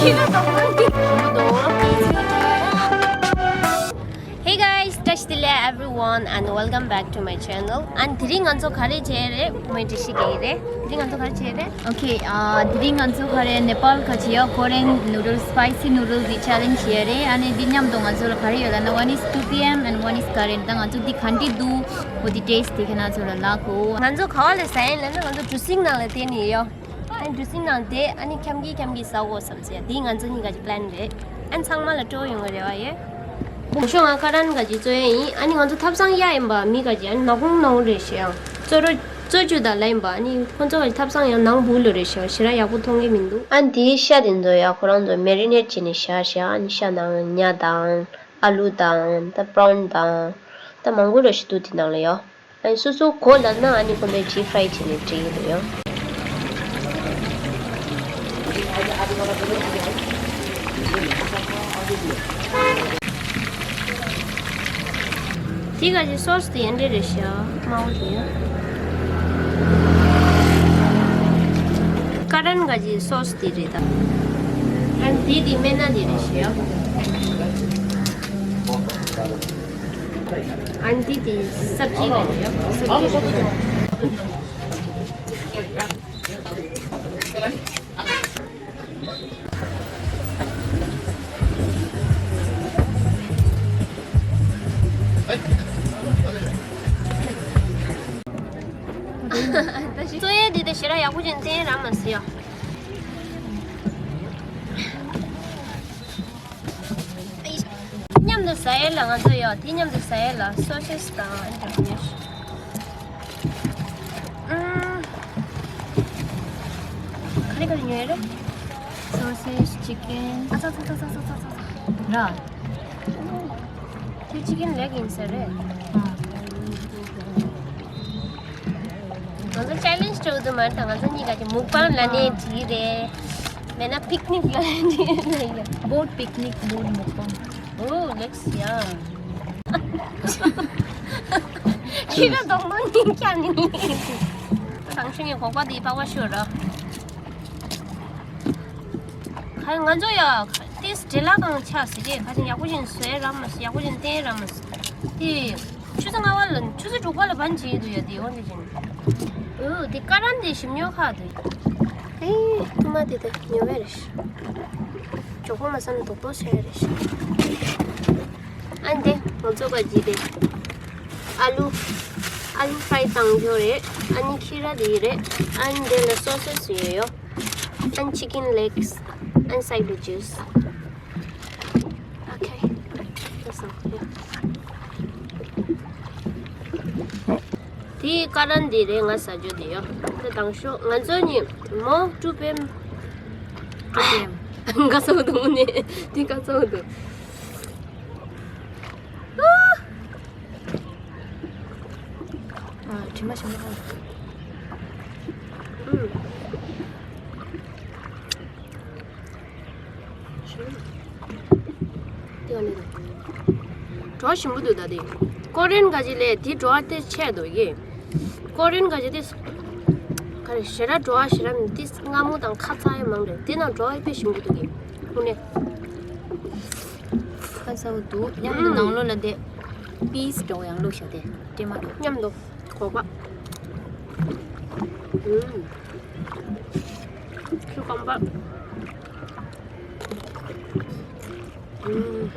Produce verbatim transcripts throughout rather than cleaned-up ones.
Hey guys, བཀྲ་ཤིས་བདེ་ལེགས། Everyone and welcome back to my channel. And དེ་རིང་ང་ཚོ་ག་རེ་བྱས་རེད། མོས་འདྲི་ཤེས་ཀྱི་རེད། དེ་རིང་ང་ཚོ་ག་རེ་བྱས་རེད། Okay, uh, དེ་རིང་ང་ཚོ་ག་རེ་ནེ་པཱལ་ག་ཅི་ཡ་Korean noodle, spicy noodle གི་challenge བྱས་རེད། ཨ་ནི་འདི་མཉམ་དུ་ང་ཚོ་ལ་ག་རེ་ཡོད་ལབ་ན། One is two P M and one is current. ད་ང་ཚོ་འདི་ག་འདྲ་འདུག་འོ་འདི་taste དེ་ཁྱེད་རང་ཚོ་ལ་ལབ་གོ། ང་ཚོ་ག་བ་ལ་ཟ་ཡིན་ལབ་ན། ང་ཚོ་གྲུ་གཟིངས་ནང་ལ་བསྡད་ནས་ཡོད། ཨ་ནི་གྲུ་གཟིངས་ནང་བསྡད། ཨ་ནི་འཁྱམ་གི་འཁྱམ་གི་ཟ་དགོས་བསམ་ཟེར། འདི་ང་ཚོ་གཉིས་ཀ་གི་plan རེད། ཨ་ནི་ཚང་མ་ལ་སྤྲོ་ཡོང་གི་རེད་བ་ཡེ། ཤོག་ང་ཀ་རན་ག་ཅི་བཙོ་ཡ་ཡིན། ཨ་ནི་ང་ཚོ་ཐབ་ཚང་གཡར་ཡིན་པ། མི་ག་ཅི་ཨ་ནི་ནག་ཁུང་ནག་ཁུང་རེད་ཤག་བཙོ་རོ་བཙོ་བཅུག་ད་ལབ་ཡིན་པ། ཨ་ནི་ཁོ་ཚོ་ག་ཅི་ཐབ་ཚང་ཡང་ནང་སྦུག་ལོ་རེད་ཤག་ཞེ་དྲག་ཡག་པོ་མཐོང་གི་མི་འདུག་ཨ་ནི་དེའི་ཤ་དེ་ཚོ་ཡ་ཁོ་རང་ཚོ་marinate བྱས་ནས་བཞག་ཤག་ཨ་ནི་ཤ་དང་ཉ་དང་ཨ་ལུ་དང་ད་prawn དང་ད་མང་པོ་རེ་ཞིག་འདུག་དེ་ནང་ལ་ཡོ། ཨ་ནི་སོ་སོ་གོ་ལབ་ན་ཨ་ནི་ཁོ་ཚོས་ཇི་fry བྱས་ནས་སྤྲད་ཀྱི་འདུག་ཡང་། དེ་ག་ཅི་sauce དེ་ཡན་འདྲེ་རེད་ཤག་དམར་པོ་དེ་ཡང་། ཀ་རན་ག་ཅི་sauce དེ་རེད་ད། ཨ་ནི་དེ་དེ་སྨན་སྣ་དེ་རེད་ཤག་ཨ་ནི་དེ་སབ་ཇི་རེད། སབ་ཇི་རེད། བཙོ་ཡས་འདི་དེ་ཞེ་དྲག་ཡག་པོ་ཅིག་བསྟན་རག་མ་སོང་ཡ། མཉམ་དུ་ཟ་ཡས་ལ་ང་ཚོ་ཡོད། དེ་མཉམ་དུ་ཟ་ཡས་ལ་sausage དང་འདྲ་པོ་ཉོས། ཨུམ། ག་རེ་ག་རེ་ཉོས་རེད། sausage, chicken. ཨ་ཚ་ཚ་ཚ། ར། དེ་chicken leg ཡིན་ས་རེད། ཨ། ང་ཚོ་challenge བྱེད་དུ་མ་རེད། ད་ང་ཚོ་གཉིས་ཀ་ཅིག་mukbang ལབ་ནའི་འགྲིག་རེད། མེད་ན་picnic ལབ་ནའི་འགྲིག་རེད། Boat picnic, boat mukbang. Oh, let's, yeah. ཁྱེད་རང་གདོང་མ་ཉིན་ཀྱང་ནི། ད་དང་ཤོས་ངས་གོག་པ་འདི་པགས་པ་ཤོར་ར། ཁ་ང་ཚོ་ཡ་ཏིས་འདྲེ་ལ་གང་ཆགས་ཟེར་གྱི། ཁ་ཅིག་ཡག་པོ་ཅིག་བཟོས་ར་མ་ཟེར། ཡག་པོ་ཅིག་བསྟན་ར་མ་ཟེར། དེ་ཆུ་ཚོད་ལྔ་པ་ལ་ཆུ་ཚོད་དྲུག་པ་ལ་བན་བྱེད་ཀྱི་འདུག་ཡ། དེ་འོན་ཏེ་ཅིག་ཨུ་དེ་ཀ་རན་དེ་ཞིམ་ཉོ་ཁ་འདུག་ཨེ་ཐུ་མ་དེ་དེ་ཉོ་བས་རེད། ཞོགས་པ་མ་ཟ་ན་དོག་དོག་བྱས་རེད། ཨ་འདི་ང་ཚོ་ག་ཅི་དེ། ཨ་ལུ། ཨ་ལུ་fry བཏང་རྒྱུ་རེད། ཨ་ནི་ཁི་ར་དེ་རེད། ཨ་ནི་དེ་ལ་sauces ཡོད་ཡོ། And chicken legs and side with juice. Okay. That's all. Yeah. དེ་ཀ་རན་དེ་རེད། ང་ཟ་རྒྱུ་དེ་ཡོ། དེ་དང་ཤོག་ང་ཚོ་གཉིས་མོ་two P M. two P M. ག་ཚོད་འདུག་ནི། དེ་ག་ཚོད་འདུག་ཨ། དྲི་མ་ཞིམ་པོ་ཁ། ཨུམ། ཞིམ། དེ་ག་ནས་དང་། བྲོ་བ་ཞིམ་པོ་འདུག་ད་དེ། ཀོ་རེན་ག་ཅི་ལས་དེ་བྲོ་བ་དེ་ཆད་འདུག་ཡེ། ཀོ་རེན་ག་ཅི་དེ། ག་རེ་ཞེ་དྲག་བྲོ་བ་ཞེ་དྲག་མི་འདུག་དེ་མངར་མོ་དང་ཁ་ཚ་ཡ་མང་རེད། དེ་ནང་བྲོ་བ་དཔེ་ཞིམ་པོ་འདུག་ཡེ། ཁུ་ནས། ཁ་ཚ་བོ་འདུག་མཉམ་དུ་ནང་ལོགས་ལ་དེ་piece འདྲ་བོ་ཡང་བླུགས་བཞག་སྟེ་སྤྲད་མ་འདུག་མཉམ་དུ་གོ་བ། ཨུམ། ཁྱུ་སྐམ་པ། ཨུམ། ཨུམ།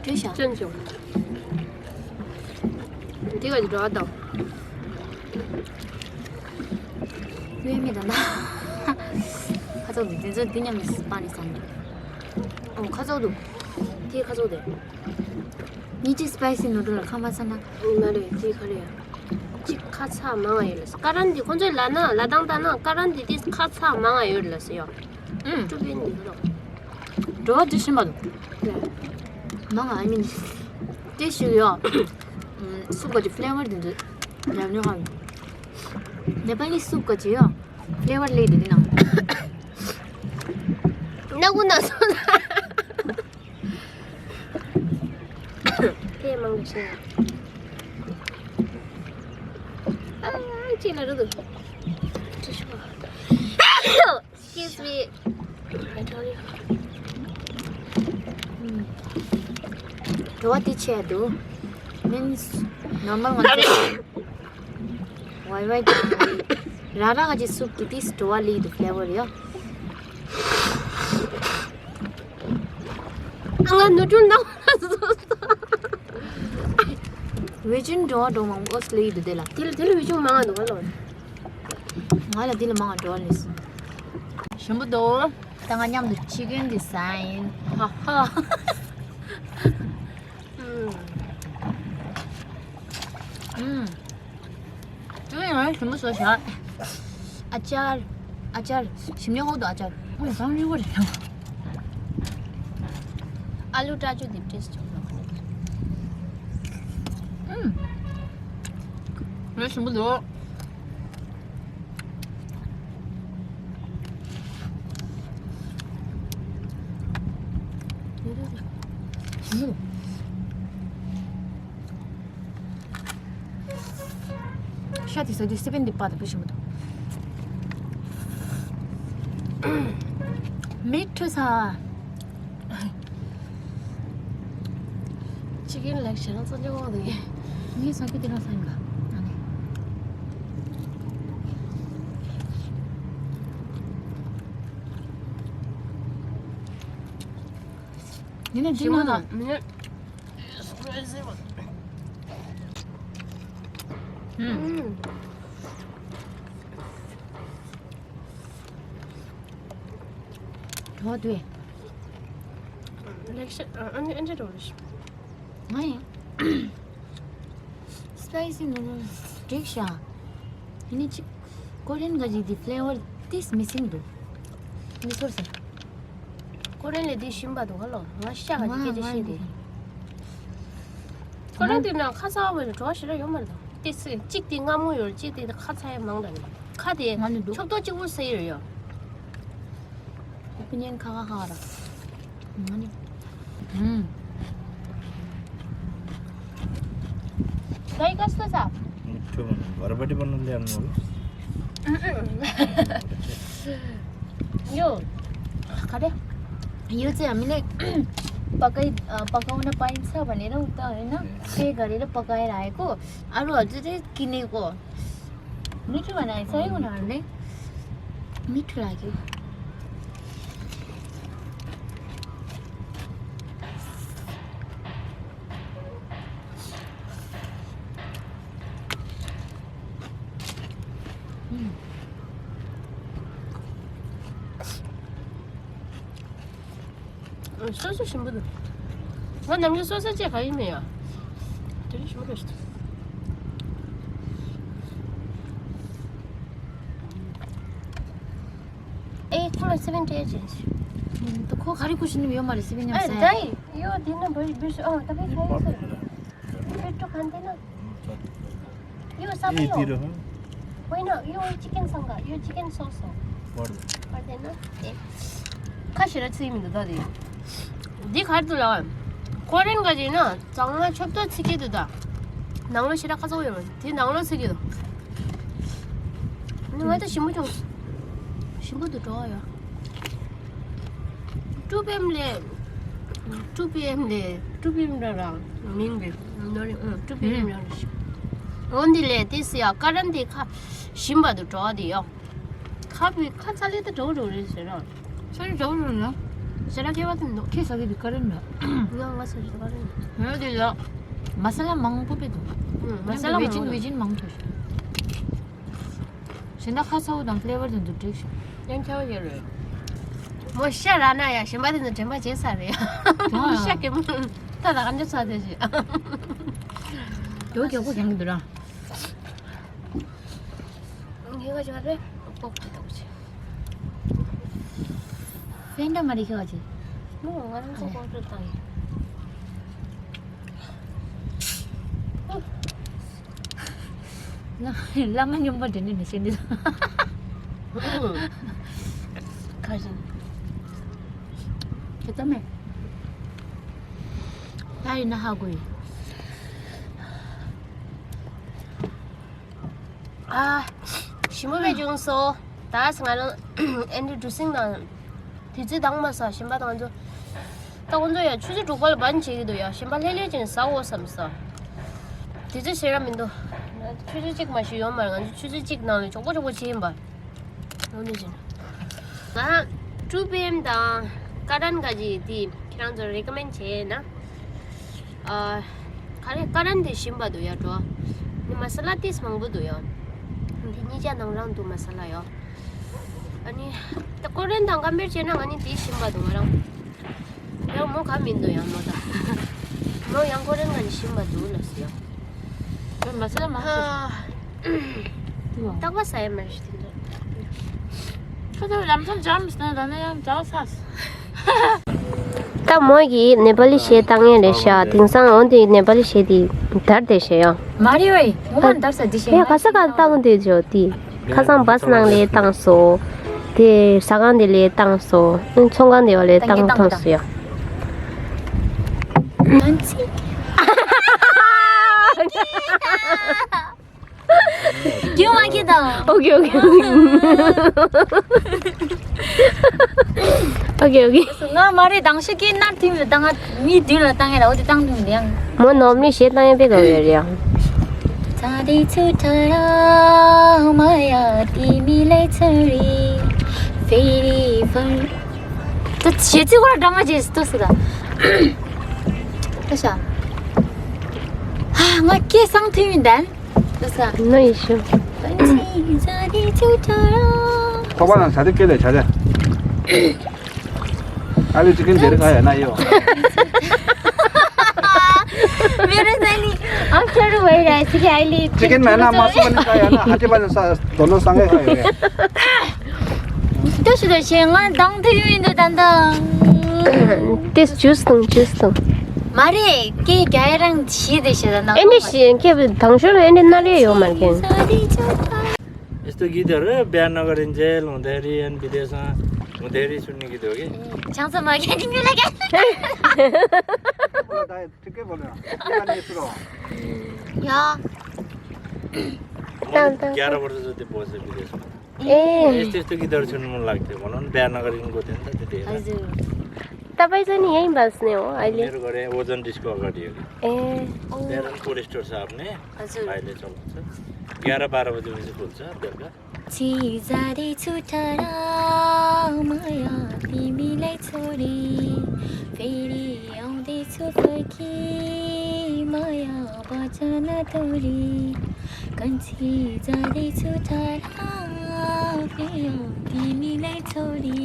བྲོས་ཤག་བཙོན་བྱུང་། འདི་ག་ཅིག་འགྲོ་བ་དང་། ཡོད་མེད་ད་ན། ཁ་ཚོགས་འདི་ཚོ་འདི་མཉམ་དུ་སྤར་ནས་ཟ་ནི། ཨོ་ཁ་ཚོགས་འདུག་དེ་ཁ་ཚོགས་དེ། ཉི་ཅི་spicy noodle ལ་ཁ་མ་ཚ་ན། མ་རེད་དེ་ག་རེ་ཡ། གཅིག་ཁ་ཚ་མང་བ་ཡོད་ལ། ཀ་རན་དེ་ཁོ་ཚོས་ལབ་ན་ལབ་སྟངས་ལྟར་ན་ཀ་རན་དེ་དེ་ཁ་ཚ་མང་བ་ཡོད་ལ་ཟེར་ཡོ། ཨུམ། ཀྲུ་པིན་འདི་ཚོ། བྲོ་བ་ཅི་ཞིམ་པ་འདུག་མང་ང་ཨ་མིན། དེ་ཞིག་ཡོད། སུབ་ག་ཅི་flavor འདི་འདུག་ཡང་ཉོ་ཧང་། ནེ་པ་ལི་སུབ་ག་ཅི་ཡོད། flavor ལེ་འདི་འདི་ནང་། སྣ་ཁུ་ན་སོ་ན། དེ་མང་གི་ཞིང་། ཅི་ལ་རུ་འདུག Excuse me. བྲོ་བ་དེ་ཆེ་འདུག Means normal ང་ཚོ་ཝའི་ཝའི་དང་ར་ར་ག་ཅི་སུབ་ཀྱི་དེ་བྲོ་བ་ལི་འདུག flavor ཡོ། ང་ནུ་ཏུ་ན་ཝེ་ཅིན་བྲོ་བ་བྲོ་མང་པོ་ལི་འདུག་དེ་ལ། དེ་ལ་དེ་ལ་ཝེ་ཅིན་མང་ང་འདུག་ག་ལོ། ང་ལ་འདི་ལ་མང་བ་འགྲོ་ལེ་སོང་། ཞིམ་པོ་འདུག་ད་ང་མཉམ་དུ་chicken design ཧ་ཧ། ཨུམ། ཅུ་ཡང་ཞིམ་པོ་བཟོ་བྱ། ཨ་ཅར། ཨ་ཅར། ཞིམ་ཉམས་འོག་ཏུ་ཨ་ཅར། ཨུམ་བཟང་ཡོད་རེད། ཨ་ལུ་ཏྲ་ཅུ་འདི་taste ཆོག་ལ། ཨུམ། རེ་ཞིམ་པོ་འདུག་ཤ་དེ་ཟ་དུས་སི་པན་འདི་པ་དང་པོ་ཞིམ་པོ་འདུག་མི་ཁྲོ་ས། ཅི་ཀིན་ལེགས་ཞེ་རང་ཚོ་ལེགས་འོང་དུ་ཡིན། ངས་ས་ཁུལ་དེ་རང་ས་ཡིན་ག་ཨ་ནི། ཡིན་ན་འགྲིག་མ་ལ། མི་ནི། ཧུམ། གྲོགས་དུས། ལེགས་བཤད་ཨ་ནི་ཨན་ཅི་རོ་རེ་ཞིག་ང་ཡང་། Spicy noodles འགྲིག་ཤག་ཡིན་ནི་ཅིག Korean ག་ཅིག་དེ་flavor this missing འདུག་མི་ཚོར་ཟེར། ཀོ་རེན་ལས་དེ་ཞིམ་པ་འདུག་ག་ལོ། ང་ཤ་ག་དེ་སྐད་ཆ་བཤད་དེ། ཀོ་རེན་དེ་ན་ཁ་ཚ་བ་ལ་བྲོ་བ་ཞེ་དྲག་ཡོད་མ་རེད་ད། དེ་ཚེ་གཅིག་དེ་མངར་མོ་ཡོད་རེད། གཅིག་དེ་ཁ་ཚ་ཡ་མང་དྲགས་རེད། ཁ་དེ་ང་ནི་འདུག་ཆོབ་ཏོ་གཅིག་པུ་ཟེར་ཡོད་ཡོད། Opinion ཁ་ཁ་ཁ་ར། ང་ནི། ཧུམ། ད་ཡི་ག་སོ་ས། ཁྱོད་བར་བ་ཏི་བར་ན་ལེར་ནོ། ཡོ། ག་རེ། ཡོ་ཙེ་མི་ལེ། པ་ཀའི་པ་ཀའུ་ན་པ་ཡིན་ས་བ་ནེ་ར་ཨུ་ཏ་ཡིན་ན། ཁེ་ག་རེ་ར་པ་ཀའི་ར་ཡི་གོ། ཨ་རུ་ཨ་ཙི་ཏེ་ཀི་ནེ་གོ། མི་ཁྲི་བ་ན་ས་ཡོང་ན་ལེ། མི་ཁྲི་ལ་གི། སོ་སོ་ཞིམ་པོ་འདུག་ང་ནམ་རྒྱུན་སོ་སོ་བཅས་ག་ཡིན་མེད་ཡ། དེ་རིང་ཞིམ་པོ་འདུག་ཨེ་ཁོ་ལ་སི་པན་སྤྲད་ཅིང་། ཁོ་ག་རེ་ཁུ་ཤི་ནི་ཡོད་མ་རེད་སི་པན་ཉམས་ཨེ་ཟ་ད་ཡ། ཡོད་དེ་ན་བི་བི་ཤི་ཨ་ད་བི་ཁ་ཡོད་ཟེར། བི་ཀྲུ་ག་འདི་ན། ཡོད་ས་པ་ཡོད། ཝེ་ན་ཡོད་ཅི་ཀན་སང་ག་ཡོད་ཅི་ཀན་སོ་སོ། བར་དེ་ན་དེ། ཁ་ཤས་ར་ཚིག་མི་འདུག་ད་དེ། འདི་གར་དུ་ལ། ཀོ་རེན་ག་ཅིག་ན་གཙང་མ་ཆོབ་ཏོ་ཚིག་གི་འདུག་ད། ནང་ལོ་ཞེ་དྲག་ཁ་ཚ་བོ་ཡོད་རེད། དེ་ནང་ལོ་ཚིག་གི་འདུག་ང་ད་ཞིམ་པོ་བྱུང་། ཞིམ་པོ་འདུག་འགྲོ་བ་ཡོད། ཀྲུ་པེམ་ལེ། ཀྲུ་པེམ་ལེ། ཀྲུ་པེམ་ར་ར། མིང་རེད། ནོ་རེད། ཨ་ཀྲུ་པེམ་ར་ར། འོ་འདི་ལེ་དེ་སི་ཡ་ཀ་རན་དེ་ཁ་ཞིམ་པ་འདུག་འགྲོ་བ་དེ་ཡོད། ཁ་བི་ཁ་ཚ་ལེ་ད་འགྲོ་འགྲོ་རེད་ཟེར་ར། ཚ་ལེ་འགྲོ་འགྲོ་ན། ཟེར་ར་ཁེ་བ་དེ་འདུག་ཁེ་ས་གི་དེ་ཀ་རན་ར། ང་ང་ས་གི་ཀ་རན། འོ་དེ་ལ། མ་ས་ལ་མང་པོ་པེ་འདུག་མ་ས་ལ་མང་པོ་འདུག་ཝེ་ཅིན་ཝེ་ཅིན་མང་ཐོས། ཞེ་ན་ཁ་ཚ་བོ་དང་ཕི་ལེ་ཝར་དེ་ཚོ་འགྲིག་ཤག་ཡང་ཁྱད་པར་ཡོད་རེད། མོ་ཤ་ར་ན་ཡ་ཞིམ་པ་དེ་ཚོ་དྲན་པ་བརྗེད་ཚར་རེད་ཡ། མོ་ཤ་གི་མོ་ད་ད་ག་འདྲ་ཚ་དེ་ཞིག་དེ་བོ་རྒྱག་པོ་རྒྱང་གི་འདུག་ར། ངེས་པ་ཅིག་རེད། ཀོག་ཏུ་ཏོག་ཅིག་ཧྥེན་ཏྲ་མ་རེད་ཁྱོད་ཅིག་མོ་ང་རང་ཚོ་ཀོག་ཏུ་བཏང་ཡིན། བླ་མ་སྨྱོན་པ་འདྲ་ནི་མི་ཤེས་འདི། ཁ་ཞིག་ཁྱེད་ཚོ་མེད། ད་ཡིན་ན་ཧ་གོ་ཡིན། ཨ། ཞིམ་པོ་བས་བྱུང་སོང་། ད་ང་རང་ཨེ་འདྲ་གྲུ་གཟིངས་དང་དུས་ཚོད་འདང་མ་སོང་། ཞིམ་པ་དང་ཚོ། ད་ཁོང་ཚོ་ཡང་ཆུ་ཚོད་དྲུག་པ་ལ་བན་བྱེད་ཀྱི་འདུག་ཡ། ཞིམ་པ་ལྷེ་ལྷེ་ཅན་ཟ་འོ་བསམ་སོང་། དུས་ཚོད་ཟེར་ཡ་མི་འདུག་ཆུ་ཚོད་གཅིག་མ་ཞིག་ཡོང་མ་རེད། ང་ཚོ་ཆུ་ཚོད་གཅིག་ནང་ལ་མགྱོགས་པོ་མགྱོགས་པོ་བྱེད་ཡིན་པ། འོ་འདི་བྱས་ན། ང་two PM དང་ཀ་རན་ག་ཅི་དེ་ཁྱེད་རང་ཚོ་རེ་ཀོ་མེན་བྱས་ན། ཨ། ག་རེ་ཀ་རན་དེ་ཞིམ་པ་འདུག་ཡ་འགྲོ། ནི་མ་ས་ལ་ཏིས་མང་པོ་འདུག་ཡ། འདི་གཉིས་ཆ་ནང་རང་འདུག་མ་ས་ལ་ཡ། ཨ་ནི། ད་ཀོ་རན་དང་ཀམ་པེར་བྱས་ན་ང་ནི་དེ་ཞིམ་པ་འདུག་ང་རང་། ཡང་མོ་ག་མིན་འདུག་ཡང་མོ་ད། མོ་ཡང་ཀོ་རན་ག་ནི་ཞིམ་པ་འདུག་ལ་སི་ཡ། མ་ས་ལ་མ་ཧ། རྟག་པ་ཟ་ཡ་མ་རེད་དེ་འདུག་ཁ་ཐོག་ལམ་སང་འཇམ་ཟ་ན་ད་ནི་ཡང་འདྲ་བ་ས། ད་མོ་གིས་ནེ་པ་ལི་གཞས་བཏང་ཡས་རེད་ཤག་དེང་སང་འོ་དེ་ནེ་པ་ལི་གཞས་དེ་དར་བསྡད་ཤག་ཡ། མ་རེད་ཝེ། ངོ་མ་འདར་ས་འདི་ཤེས་ཡ། ག་ས་ག་བཏང་དེ་ཇོ་དེ། ཁ་སང་བཱས་ནང་ལས་བཏང་སོང་། དེ་ཟ་ཁང་དེ་ལས་བཏང་སོང་། ཚོང་ཁང་དེ་བ་ལས་བཏང་མཐོང་སོང་ཡ། རྒྱུ་མ་ཁྱེད་དང་། ཨོ་ཀེ་ཨོ་ཀེ་ཨོ་ཀེ། ཨོ་ཀེ་ཨོ་ཀེ། ང་མ་རེད། དང་ཤོག་གི་ནར་ཐིམ་ལ་བཏང་ང་མི་བདུན་ལ་བཏང་ཡ་ལ་འོ་དེ་བཏང་ཐུབ་ཡང་། མོ་ནོར་མི་ཞེ་བཏང་ཡ་པེ་ག་བེ་རེད་ཡང་། ད་དེ་ཚུ་ད་ར་མ་ཡ་དེ་མི་ལེ་ཚུ་རི་ཕེ་རི་ཕན། ད་ཞེ་ཚིག་བར་འདྲ་མ་བྱེད་སྟོ་སི་ད། ད་ཤ། ང་སྐད་སང་ཐུབ་མི་འདན། No issue. ཐོག་པ་ནང་ས་དེ་སྐད་ལས་བྱ་བྱ། ཨ་ལི་ཅི་ཀན་དེ་རིགས་ཨ་ཡ་ན་ཡོ། Where is any? I'm sure where I see I live. ཅི་ཀན་མེད་ན་མ་སུ་མ་ནི་ཨ་ཡ་ན་ཧ་ཅི་པ་ནི་ས་དོ་ནོ་སང་ཨེ་ཧ་ཡོ་ཡ། ལྟོས་ཤིག་ལྟོས་ཤིག་ང་དང་དེ་ཡོད་འདུག་ད་ད། དེ་ཇུས་དང་ཇུས་དང་། མ་རེད་ཀྱེ་རྒྱ་ཡ་རང་ཤི་དེ་ཤི་ད་ན། ཨེ་འདི་ཤི་ཁྱེད་དང་ཤོར་ཨེ་འདི་ན་རེ་ཡོད་མ་རྒན། Esto guitarra, vean, no garinje, londeri, and bidesa, muderi, sunni ki dogi. ཆང་ས་མ་རྒན་ཉུ་ལ་རྒན། ཡ། ཏང་ཏང་། ग्यारह वर्ष जति बसे विदेशमा। ए। यस्तै यस्तो गीतहरू सुन्नु मन लाग्थ्यो भनौँ न, बिहान अगाडि उनको थियो नि त त्यतिखेर। हजुर। तपाईँ चाहिँ नि यहीँ बस्ने हो अहिले? मेरो घर यहीँ ओजन डिस्को अगाडि हो कि। ए। त्यहाँ कोल्ड स्टोर छ आफ्नै। हजुर। भाइले चलाउँछ। एघार बाह्र बजेपछि खोल्छ बेलुका। चिजारी छुटारा माया तिमीलाई छोडी फेरि आउँदैछु फर्की माया बचन तोडी। कन्छी जाँदैछु टाढा प्रिय तिमीलाई छोडी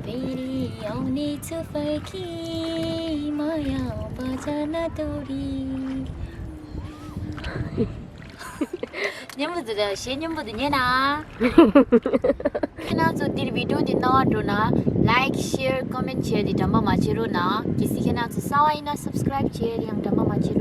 फेरि आउनेछु फर्की माया बचन तोडी। ཉན་པོ་འདི་རེད། གཞས་སྙན་པོ་འདི་ཉན་ན། ཁྱེད་རང་ཚོ་འདིར་བི་ཌིའོ་འདི་སྣང་བ་འགྲོ་ན་ལའིཀ་ཤེར་ཀོ་མེན་ཊི་བྱས་ཏེ་དྲན་པ་མ་བརྗེད་རོགས་གནང་། གལ་སྲིད་ཁྱེད་རང་ཚོ་གསར་པ་ཡིན་ན་སབ་སི་ཀ་རའིབ་བྱས་ཏེ་ཡང་དྲན་པ་མ་བརྗེད།